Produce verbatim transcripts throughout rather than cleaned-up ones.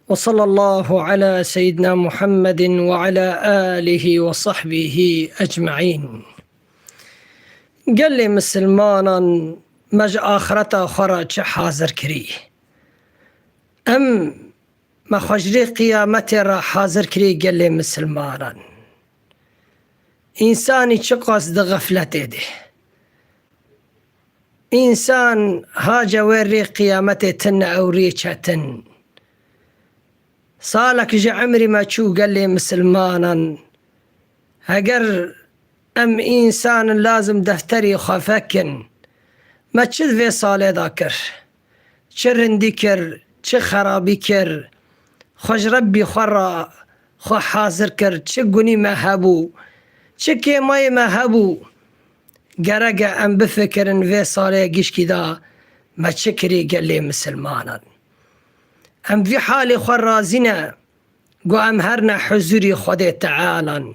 وصلى الله على سيدنا محمد وعلى آله وصحبه أجمعين. Gelê misilmanan, me ji axireta xwe re çi hazir kirî? Em me xwe ji rê qiyametê re hazir kirî, gelê misilmanan. Însanî çiqas di xefletê de. Însan hace wê rê qiyametê tine ew rê çetin. Salek ji emrî me çû, gelê misilmanan. Heger em însan lazim defterî xwe vekin, me çi di vê salê de kir? Çi rindî kir, çi xerabî kir? Xwe ji Rebbî xwe re xwe hazir kir, çi gunî me hebû, çi kêmayê me hebû? Gerek e em bifikirin vê salê gişkî de me çi kirî, gelê misilmanan. Em vî halê xwe razî ne, ku em herne huzûrî Xwedê Tealan.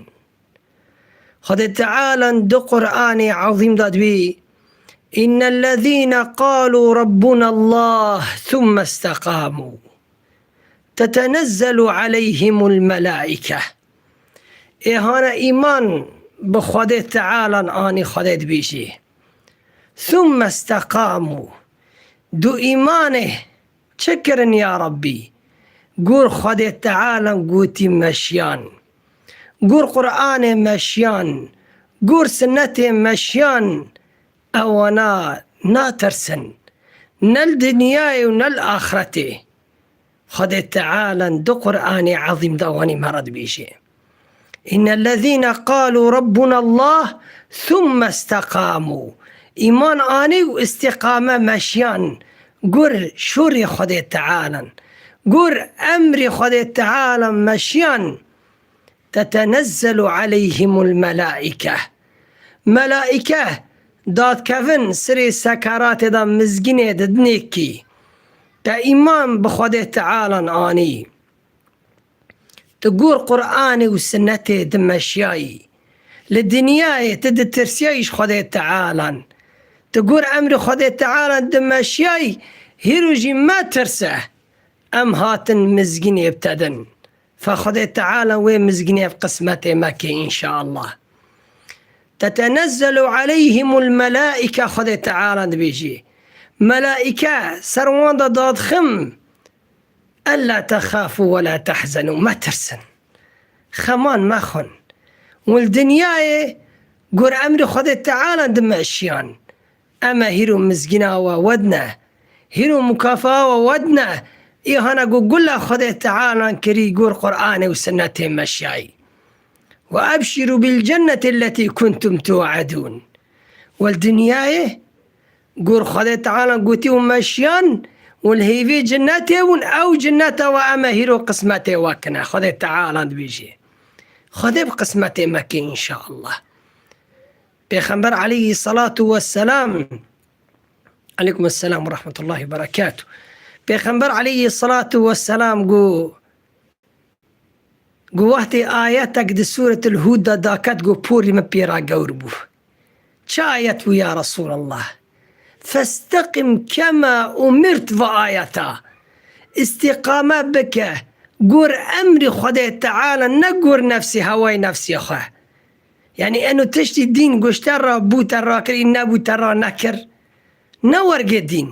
Xwedê Tealan di Qur'anê Ezîm de dibî: "Innellezîne qalû Rabbunallah thumme isteqamû tetenezzelu aleyhimul melâike." Ê hane îman bi Xwedê Tealan anî, Xwedê dibêjî: "Thumme isteqamû." Du îmanê çi kirin ya Rebbî? Gor Xwedê Tealan gotî meşiyan. Gor Qur'anê meşiyan. Gor sinnetê meşiyan. Ewana natirsin. Ne li dinyayê û ne li axretê. Xwedê Tealan di Qur'anê Ezîm de wanî me re dibêje: "Innellezîne qalû Rabbunallah thumme isteqamû." Îman anî û îstîqame meşiyan, gur şûrê Xwedê Tealan, gur emrê Xwedê Tealan meşiyan, "tetenezzelu aleyhimul melâike." Melâike dadkevin sirê sekeratê de mizgînê didinê kî te îman bi Xwedê Tealan anî. Tu gor Qur'anê û sinnetê dimeşiyayî. Li dinyayê tu ditirsiyayî ji Xwedê Tealan. Tu gor emrê Xwedê Tealan dimeşiyayî, hîro jî metirse, em hatin mizgînê bi te din. Fe Xwedê Teala wê mizgînê ev qismetê me kê, înşaallah. "Tetenezzelu aleyhimul melâike", Xwedê Teala dibêjî. Melâike ser wan de dadixim, "Ella texafû ve la tehzenû", metirsin. Xeman mexwin. Û li dinyayê gor emrê Xwedê Teala dimeşiyan. Eme hîro mizgîna we wedne. Hîro mukafaa we wedne. Îhana ku gula Xwedê Teala kirî gor Qur'anê û sinnetê meşiyayî. "Ve ebşîrû bil cennetî letî kuntum tu'edûn." Wel dinyayê gor Xwedê Teala gotî û meşiyan, wel hêvî cinnetê bûn, ew cinneta we eme hîro qismetê we kine. Xwedê Teala dibêjê. Xwedê bi qismetê me kê înşaallah. Pêxember aleyhî salatu vesselam, aleykum esselam ve rahmetullahi ve berekatuh. Pêxember aleyhî salatu vesselam got, got wextê ayetek di Sûretil Hûd de daket, got porî min pê re gewr bû. Çi ayet bû ya Resûlallah? "Festeqim kema umirt" ve ayeta. Îstîqame bike, gor emrî Xwedê Teala, ne gor nefsî, hewayê nefsê xwe. Yanî eno tiştî dîn goşte ra bûte rakirî, nebûte ra nekir. Ne wergê dîn.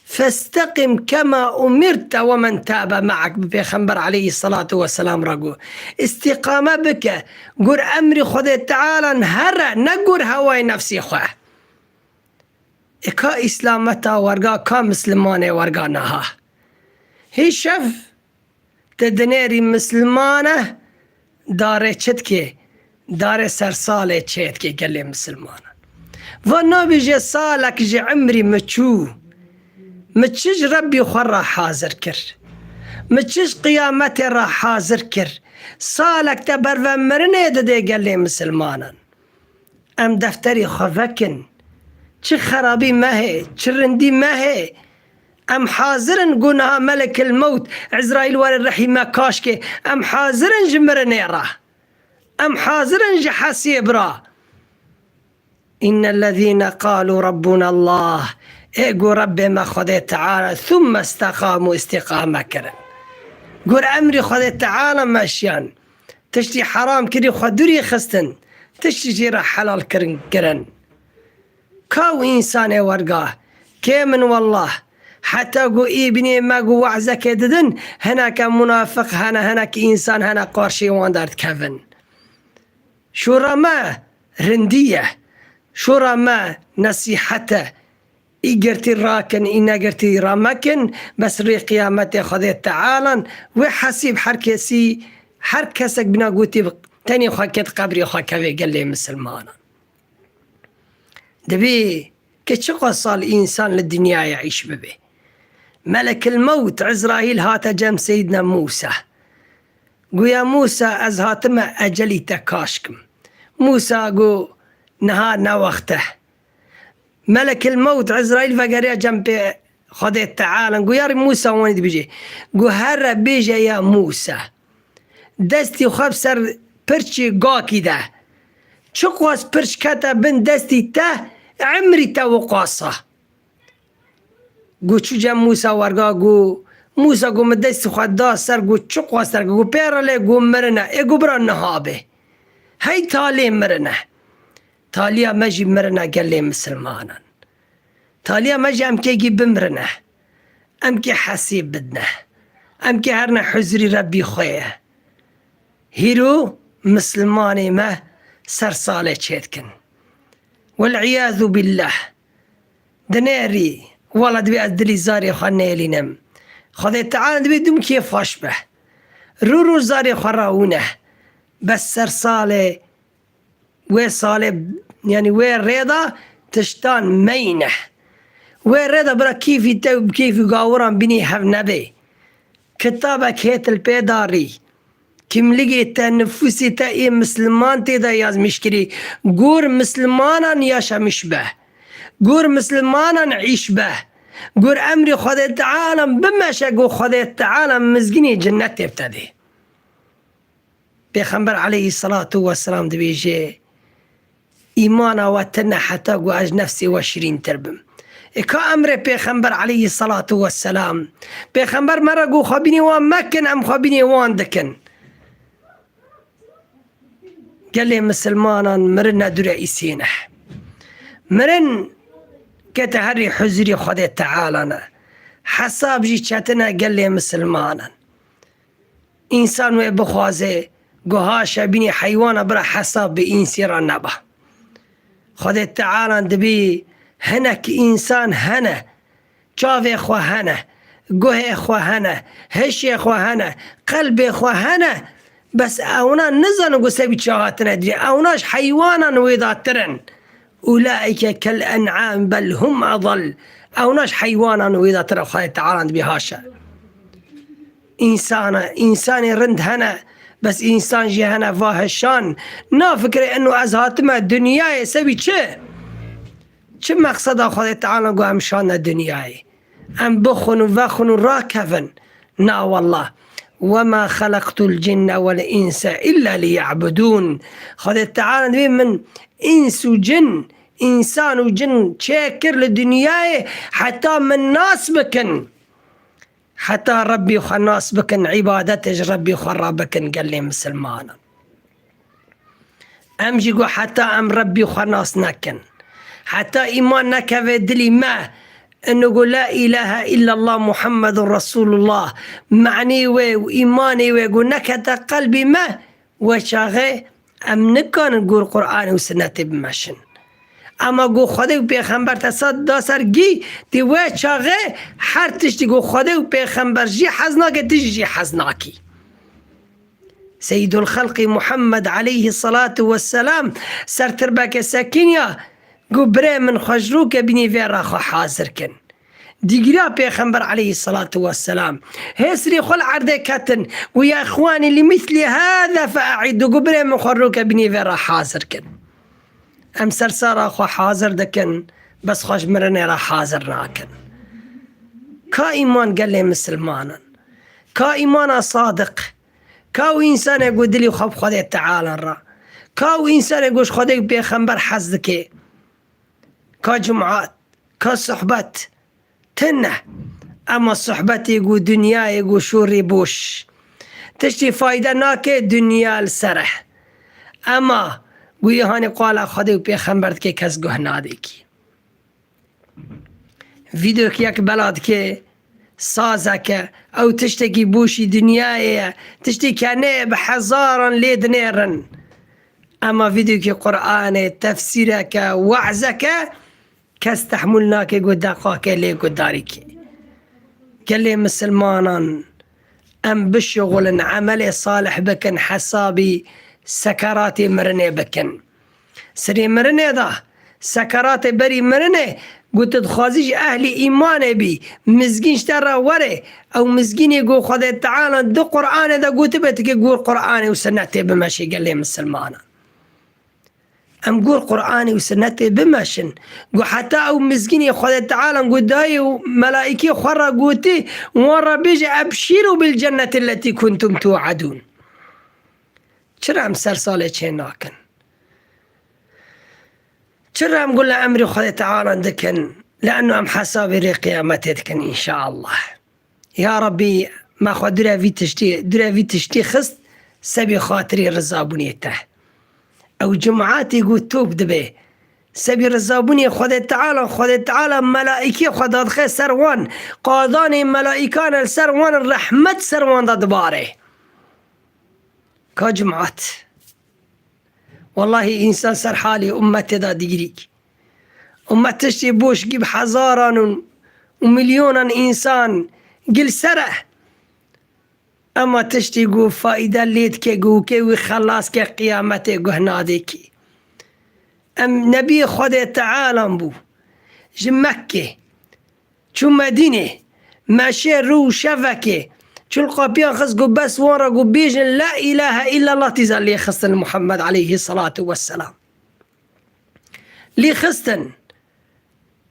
"Festeqim kema umirte ve men tabe me'ak", bi Pêxember aleyhî salatu vesselam re got. Îstîqame bike, gor emrî Xwedê Teala here, ne gor hewayê nefsê xwe. Ê ka îslameta werga, ka mislimanê werga niha? Hê şev Te dinêrî misilmane darê çi dikê? Darê sersalê çê dikê gelê misilmanan. Va nabêje salek ji emrî min çû. Min çi ji Rebbî xwe re hazir kir? Min çi ji qiyametê re hazir kir? Salek te berve mirinê didê gelê misilmanan. Em defterê xwe vekin. Çi xerabî me hê, çi rindî me hê. Em hazir in ku niha Melekil Mewt, Ezraîl were rihî me kaşkê. Em hazir in ji mirinê re. Em hazir in ji hesêb re. Innellezîne qalû Rabbûnallah. Ê ku Rebbê me Xwedê Teala, thumme isteqamû, îstîqame kirin. Gur emrî Xwedê Teala meşiyan. Tiştî heram kirî xwe dûrî xistin. Tiştî jî re helal kirin, kirin. Ka û însanê werga, kêm in wallah. Heta ku îbnê me ku wezekê didin, hineke munafiq hene, hineke însan hene qarşî wan derdikevin. Şûra me rindî ye. Şûra me nesîhet e. Î girtî rakin, î negirtî ramekin, bes rê qiyametê Xwedê Tealan wê hesîb her kesî, her kesek bina gotî tenê xwe ket qebrê xwe kevê gelê misilmanan. Dibê ke çiqas sal însan li dinyayê îş bibe. Melekil mewt Îzraîl hate cem Seydina Mûsa. Goya Mûsa, ez hatime ecelî te kaş kim. Mûsa got, niha ne wext e. Melekil mewt Îzraîl vegeriya cem pê Xwedê Teala. Goya rê Mûsa wanî dibêje. Got, here bêje ya Mûsa. Destî xwe bi ser pirçê gakî de. Çiqas pirç kete bin destî te, emrî te wiqasa. Got, çû cem Mûsa werga, got, Mûsa, got, min destî xwe da ser, got, çiqas ser, got, pê re lê, got, mirine. Ê, got, bira niha bê. Hey talê mirine. Taliya me jî mirine gelê misilmanan. Taliya me jî em kêkî bimrine. Em kê hesîb bidine. Em kê herine huzurî Rebbî xwe ye. Hîro misilmanê me ser salê çêdikin. Wel îyazu billah. Dinêrî, wala dibê ez dilî zarê xwe nêlînim. Xwedê Teala dibê dûm kê faş be. Rû rû zarê xwe rawûne. Bes ser salê wê salê, yanî wê rêda tiştan meyne. Wê rêda bira kêfî te û kêfî gawiran bînî hev nebe. Kitabek hêt li pê darî. Kimligê te, nifûsê te ê misliman tê de yazmîş kirî. Gor mislimanan yaşamîş be. Gor mislimanan îş be. Gor emrê Xwedê Teala bimeşe, go Xwedê Teala mizgînê cinnetê bi te dê. Pêxember aleyhisselatu vesselam dibêje, îmana we tune heta ku ez nefsê we şirîntir bim. Ê ka emrê Pêxember aleyhisselatu vesselam. Pêxember me re got, xwebînê wan mekin, em xwebînê wan dikin. Gelê misilmanan mirin ne dûre îsê ne. Mirin kete herî huzurî Xwedê Teala ne. Hesab jî çetin e gelê misilmanan. Însan wê bixwaze, go haşa bînî heywana bira hesab bi însê re neba. Xwedê Teala dibî hinek însan hene, çavê xwe hene, guhê xwe hene, hişê xwe hene, qelbê xwe hene, bes ewna nizanin ku sebî çi hatine dirê. Ewna ji heywanan wêdatir in. Ulaîke kel en'am bel hum adal. Ewna ji heywanan wêdatir e, Xwedê Teala dibî haşa. Însan e, însanê rind hene, bes însan jî hene vahişan. Nafikire eno ez hatime dinyayê sebî çi? Çi meqseda Xwedê Teala ku em şane dinyayê? Em bixwin û vexwin û rakevin? Na wallah. Wema xeleqtul cinne wel inse illa liya'budun. Xwedê Teala dibê min îns û cin, însan û cin çêkir li dinyayê heta min nas bikin. Heta Rebbî xwe nas bikin, îbadetê ji Rebbî xwe re bikin gelê misilmanan. Em jî got heta em Rebbî xwe nas nekin. Heta îman nekeve dilî me. Ino got la îlahe illallah Muhammedun Resulullah. Manî wê û îmanê wê got nekete qelbî me. We çaxê em nikanin gor Qur'anê û Sinnetê bimeşin. Ema go Xwedê û Pêxember te sed da ser gî, tê we çaxê her tiştî go Xwedê û Pêxember jî hez nake, tu jî jî hez nakî. Seyyidul Xelqî Muhammed aleyhî selatu vesselam ser tirbeke sekiniya, go birê min xwe ji rûke bînî vê re xwe hazir kin. Dîgiriya Pêxember aleyhî selatu vesselam. Hêsirê xwe li erdê ketin û ya ixwanî li mîslî hada fe'îdu, got birê min xwe rûke bînî vê re hazir kin. Em ser sara xwe hazir dikin, bes xwe ji mirinê re hazir nakin. Ka îman gelê misilmanan. Ka îmana sadiq. Ka û însanê ku dilî xwe bi Xwedê Teala re. Ka û însanê ku ji Xwedê û Pêxember hez dike. Ka cumat, ka sohbet, tune. Ema sohbetê ku dinyayê ku şûrê boş. tiştî fayde nake, dinya li ser e. Ema guyê hanê qala Xwedê û Pêxember dike, kes guh nadê kî. Vîdeoyek bela dike, sazeke, ew tiştekî boşî dinyayê ye, tiştî kenê bi hezaran lê dinêrin. Ema vîdeoyekî Qur'anê, tefsîreke, we'zeke, kes tehmûl nake ku deqake lê guhdarî ke. Gelê misilmanan, em bişixulin, emelê salih bikin, hesabî sekeratê mirinê bikin. Serê mirinê de, sekeratê berî mirinê, ku tu dixwazî ji ehlî îmanê bî, mizgîn ji te re were, ew mizgînê ku Xwedê Teala di Qur'anê de gotibe, tu kê gor Qur'anê û Sunnetê bimeşê gelê misilmanan. Em gor Qur'anê û Sunnetê bimeşin. Ku heta ew mizgînê Xwedê Teala ku dayê û melaîkê xwe re gotî, wan re bêje, "Ebşîrû bil cenneti letî kuntum tu'edûn." Çira em ser salê çê nakin? Çira em gule emrê Xwedê Teala dikin? Le'nno em hesabê rê qiyametê dikin, înşaallah. Ya Rabbî, me xwe dure vî tiştî, dure vî tiştî xist, sebî xatirî rizabûnê te. Ew cumatê ku top dibe, sebî rizabûnê Xwedê Teala, Xwedê Teala melaîkê xwe dadixe ser wan, qadanê melaîkan li ser wan, rehmet ser wan de dibare. Ka cumat. Wellahî însan ser halê ummetê de digirîk. Ummet tiştê boş gî bi hezaran û, û milyonan însan gil ser e. Ema tiştê ku faîde lê dike, ku ke wî xelas ke, qiyametê guh nadê kî. Em nebiyê Xwedê Teala bû. Ji Mekkê çû Medînê, meşê rû û şevekê, çû li qapiyan xist ku bes wan re ku bêjin, "La îlahe îllallah", tîza lê xistin li Muhammed aleyhî selatu wesselam. Lê xistin,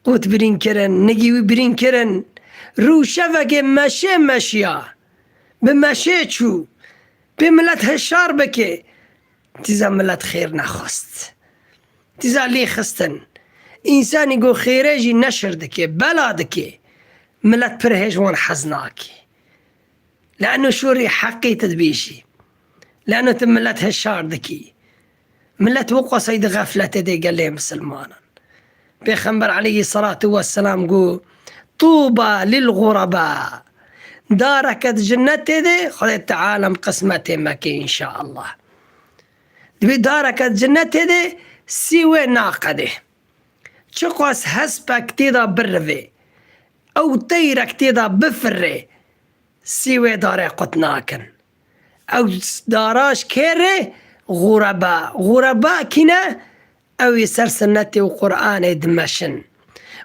qût birîn kirin, nigî wî birîn kirin. Rû şevekê meşê meşiya, bi meşê çû, pê milet hişar bike, tîza milet xêr nexwest. Tîza lê xistin. Însanî ku xêrê jî neşir dike, bela dike, milet pir hêj wan hez nake. Le'no şûrê heqê tu dibêjî. Le'no tu milet hişar dikî. Milet wek qasey di xefletê de gelê misilmanan. Pêxember aleyhî selatu wesselam got, "Tuba lil ğureba." Dareke di cinnetê de Xwedê Teala em qismetê me ke, înşaallah. Dibê dareke di cinnetê de sî wê naqedê. Çiqas hespek tê de birivê, ew teyrek tê de bifirê, sî wê darê qut nakin. Ew dara ji kê re? Xureba. Xureba kî ne? Ew ê ser sinnetê û Qur'anê dimeşin.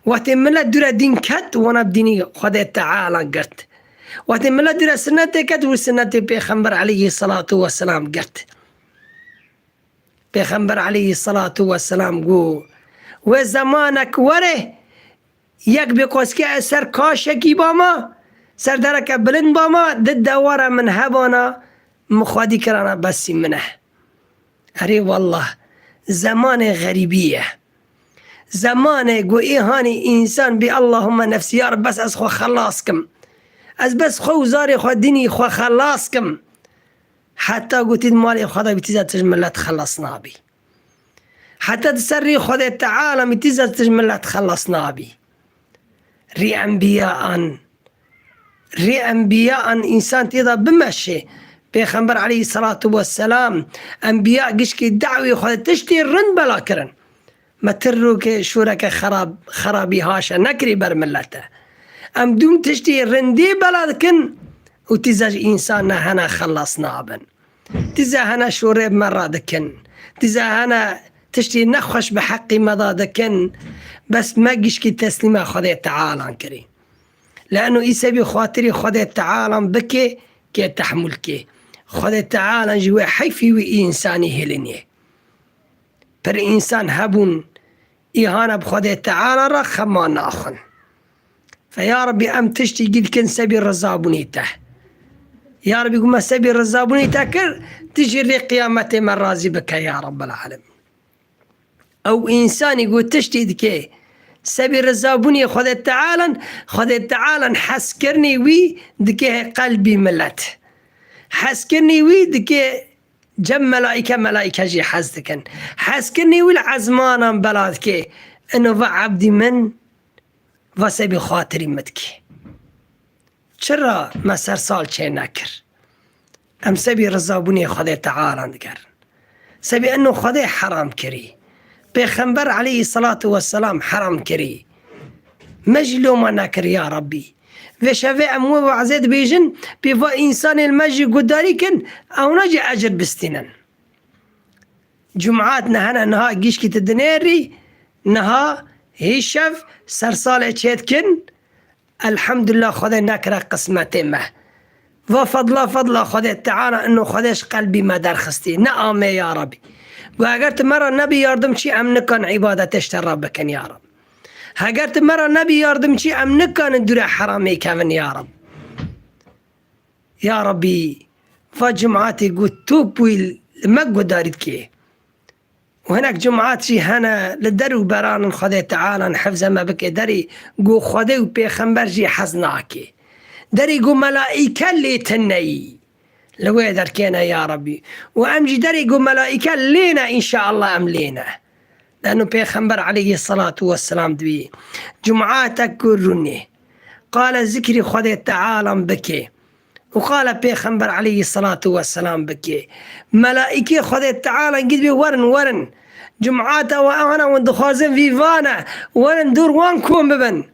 Wextê milet dûre dîn ket, wana bi dînî Xwedê Teala girt. Wextê milet dûre sinnetê ket, wî sinnetê Pêxember aleyhî selatu wesselam girt. Pêxember aleyhî selatu wesselam got, wê zemanek were, yek bê qas ke ez ser kaşekî bama, ser dereke bilind bama, di dewara min hebana, min xwedî kirana, besî min e. Erê wallah, zemanê xerîbî ye. Zemanê ku ê hanî însan bê, "Allahümme nefsî, ya Reb, bes ez xwe xelas kim. Ez bes xwe û zarê xwe, dînî xwe xelas kim." Heta ku tî di malê xwe de bî, tîza tu ji milet xelas nabî. Heta di ser rê Xwedê Teala bî, tîza tu ji milet xelas nabî. Rê enbiyan, rê enbiyan însan tê de bimeşe. Pêxember aleyhî selatu wesselam, enbiya gişkî dawê xwe de tiştê rind bela kirin. Me ti rokê şûreke xerab, xerabî haşa nekirî ber milete. Em dûm tiştê rindî bela dikin û tîza ji însan ne hene xelas nabin. Tîza hene şûrê me radikin. Tîza hene tiştê nexweş bi heqî me de dikin. Bes me gişkî teslîma Xwedê Teala kirî. Le'no î sebî xatirî Xwedê Teala bike, kê tehmûl kê. Xwedê Teala ji wê heyfî wî însanî hiliniye. Pir însan hebûn, îhana bi Xwedê Teala re xema naxwin. Fe ya Rebî, em tiştî gî dikin sebî rizabûnî te. Ya Rebî, ku me sebî rizabûnî te kir, tu jî rê qiyametê me razî bike ya Rabbel Alemin. Ew însanî ku tiştî dike sebî rizabûnî Xwedê Tealan, Xwedê Tealan hezkirinî wî dike qelbî milet. Hezkirinî wî dike cem melaîke, melaîke jî hez dikin. Hezkirinî wî li ezmanan bela dike. Ino va ebdî min, va sebî xatirî min dike. Çira me sersal çê nekir? Em sebî rizabûnê Xwedê Teala digerin. Sebî eno Xwedê heram kirî. Pêxember aleyhî selatu weselam heram kirî. Me jî loma nekir ya Rabbî. Vê şevê em wê wazê dibêjin, pê va însanên me jî gudarî kin, ewna jî ecir bistînin. Cumat nehene niha gişkî tu dinêrî, niha hîşev sersalê çêdikin. Elhamdulillah, Xwedê nekire qismetê me. Va fedla, fedla Xwedê Teala, ino Xwedê ji qelbî me derxistî. Ne amê ya Rabbî. Gu eger tu me re nebî yardimçî, em nikan îbadetê ji te re bikin ya Rab. Heger tu me re nebî yardimçî, em nikanin dûre heramê kevin ya Rab. Ya Rabbî, va cumatê gu tu bûyî li me gudarî dikê. Û hinek cumat jî hene li der û beran in, Xwedê Teala hifze me bike, derê ku Xwedê û Pêxember jî hez nake. Derê ku melaîke lê tune yî. Li wê derkêne ya Rabbî. Û em jî derê ku melaîke lêne, înşeallah em lêne. Leno Pêxember aleyhî selatu weselam dibî, cumatek ku rûnê qale zikrî Xwedê Teala bike. Û qale Pêxember aleyhî selatu weselam bike. Melaîkê Xwedê Teala gî dibê werin, werin. Cumata we ewana wan dixwazin vî vane, werin dûr wan kom bibin.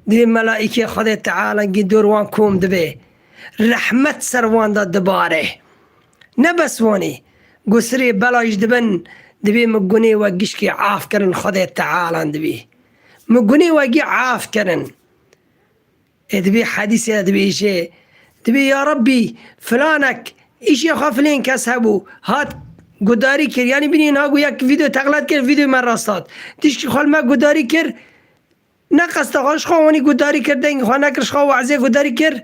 Dibê melaîkê Xwedê Teala gî dûr wan kom dibe. Rehmet ser wan de dibare. Ne bes wanî, gusirê bela jî dibin, dibê min gunê we gişkê af kirin Xwedê Teala dibê. Min gunê we gî af kirin. Ê dibê hedîsê de dibêje, dibê ya Rabbî, filanek îşê xwe filên kes hebû, hat gudarî kir. Yanî bînî niha ku yek vîdeo teqlet kir, vîdeo me rast hat. Tişkî xwe li me gudarî kir, ne qesta xwe, ji xwe wanî gudarî kir, dengê xwe nekir, ji xwe wazê gudarî kir.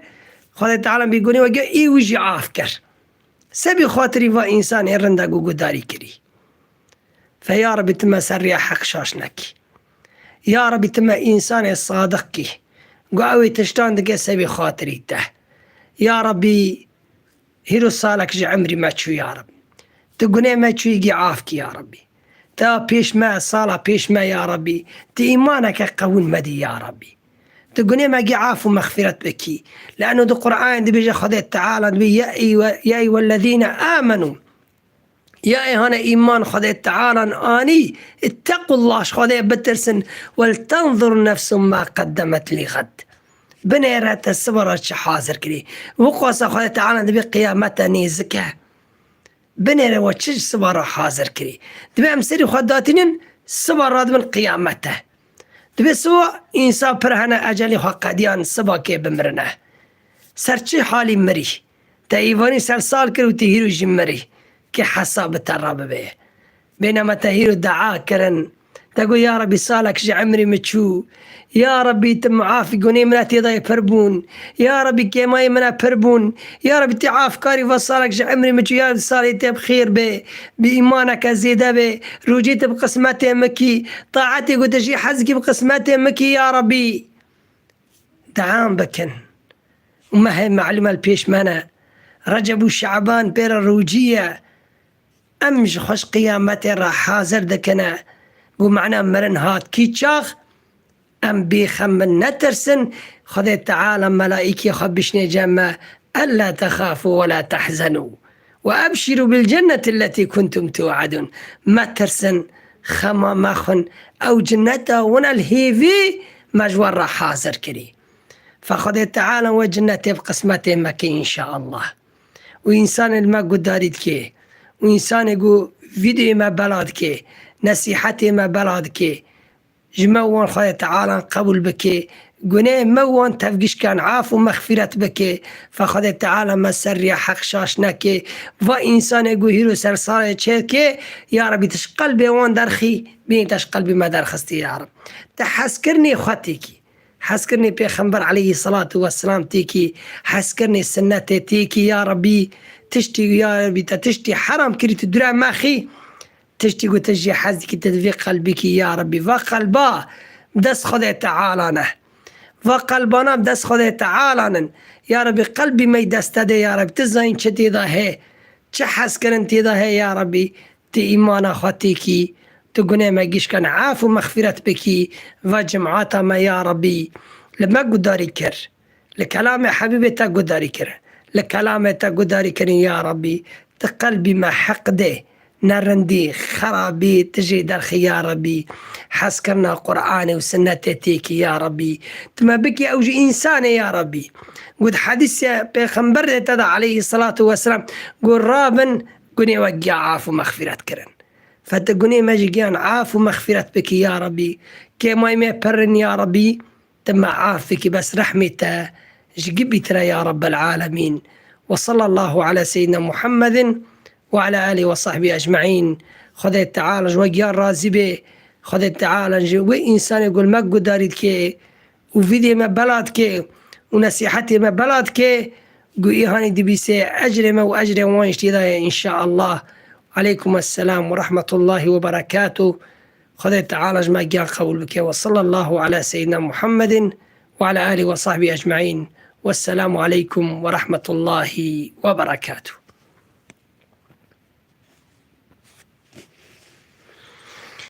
Xwedê Teala bî gunê we gê, ê wî jî af kir. Sebî xatirî va însanê rinda ku gudarî kirî. Fe ya Rebî, tu me ser rêya heq şaş nekî. Ya Rebî, tu me însanê sadiq kî. Gu ew ê tiştan dike sebî xatirî te. Ya Rebî, hîro salek ji emrî me çû ya Rebî. Tu gunê me çûyî gî af kî ya Rebî. Te ya pêş me, sala pêş me ya Rebî. Tu îmaneke qewûn me dî ya Rebî. Tu gunê me gî af û mexfîret bikî. Li eno di Qur'anê dibêje Xwedê Teala dibê, ya eyyuhe-, ya eyyuhellezîne amenû. Ya ê hane îman Xwedê Tealan anî, ittaqullah, ji Xwedê bitirsin, weltenzur nefsun ma qeddemet li xed. Binêre te siba re çi hazir kirî. Wiqasa Xwedê Teala dibê qiyamete nêzik e. Binêre we çi ji siba re hazir kirî. Dibê em serî xwe datînin, siba radibin qiyamete. Dibê siba însan pir hene ecelê xwe qediyan siba kê bimirine. Ser çi halî mirî? Te îvanî ser sal kir û tu hîro jî mirî. Kê hesab bi te re bibe? Bêne me te hîro dua kirin. Te got, ya Rebî, salek ji emrî min çû. Ya Rebî, tu muafî gunê min e tê dayê pir bûn. Ya Rebî, kêmayê min e pir bûn. Ya Rebî, tu afkarî va salek ji emrî min çû. Ya Rebî, salê te bi xêr be. Bi îmaneke zêde be. Rojê te bi qismetê min kî. Taetê ku te jî hez dikî bi qismetê min kî, ya Rebî. Deam bikin. Û mehê melûm e li pêş me ne. Receb û Şeban pê re rojî ye. Em ji xwe ji qiyametê re hazir dikine. Got, mena mirin hat kî çax? Em bêxem bin, netirsin. Xwedê Teala melaîkê xwe bişnê cem me. Ella texafu we la tehzenû. Ve ebşirû bil cenneti lletî kuntum tu'edûn. Metirsin, xema mexwin. Ew cinneta wina li hêvî me ji we re hazir kirî. Fe Xwedê Teala we cinnetê bi qismetê me kê, înşeallah. Û însanê li me gudarî dikê. Û însanê ku vîdeoyê me bela dikê, nesîhetê me bela dikê. Ji me wan Xwedê Teala qebûl bike. Gunehê me wan tevgişkan af û mexfîret bike. Fe Xwedê Teala me ser riya heq şaş neke. Va însanê ku hîro sersalê çêke, ya Rebî, tu ji qelbê wan derxî, bînî te ji qelbê me derxistî, ya Reb. Te hezkirinê xwe têkî. Hezkirinê Pêxember aleyhî selatu weselam têkî. Hezkirinê sinnetê têkî, ya Rebî. Tiştî, ya Rebî, te tiştî heram kirî, tu dûre mexî. Tiştî ku tu jê hez dikî, tu divê qelbikî, ya Rebî. Va qelba bi dest Xwedê Teala ne. Va qelbana bi dest Xwedê Teala nin. Ya Rebî, qelbî me dest te de, ya Rebî, tu zayîn çi tê de heye, çi hezkirin tê de heye, ya Rebî, tu îmana xwe têkî, tu gunê me gişkan af û mexfîret bikî, va cemaata me, ya Rebî, li me gudarî kir. Li kelamê Hebîbê te gudarî kirin. Li kelamê te gudarî kirin, ya Rebî. Tu qelbî me heq de, ne rindî, xerabî, tu jê derxî, ya Rebî. Hezkirina Qur'anê û sinnetê têkî, ya Rebî. Tu me bikî ew jî însanê, ya Rebî. Got hedîsê Pêxemberê te de aleyhî selatu weselam, got rabin, gunê we giya af û mexfîret kirin. Fe tu gunê me jî giyan af û mexfîret bikî, ya Rebî. Kêmayî me pir in, ya Rebî. Tu me af bikî, bes rehmê te ji gibî tire, ya Rabbel Alemîn. Ve sallallahu ala seyyidina Muhammedin ve ala alihi ve sahbihi ecmaîn. Xwedê Teala ji we giyan razî bê. Xwedê Teala ji wê însanê ku li me gudarî dike û vîdê me bela dike û nesîhetê me bela dike, ku îhanî dibîse ecrê me û ecrê wan jî tê de ye, înşaallah. Aleykum esselam ve rahmetullahi ve berekatuh. Xwedê Teala ji me giyan qebûl bike. Ve sallallahu ala seyyidina Muhammedin ve ala alihi ve sahbihi ecmaîn. Vesselamu aleykum ve rahmetullahi ve berekatuh.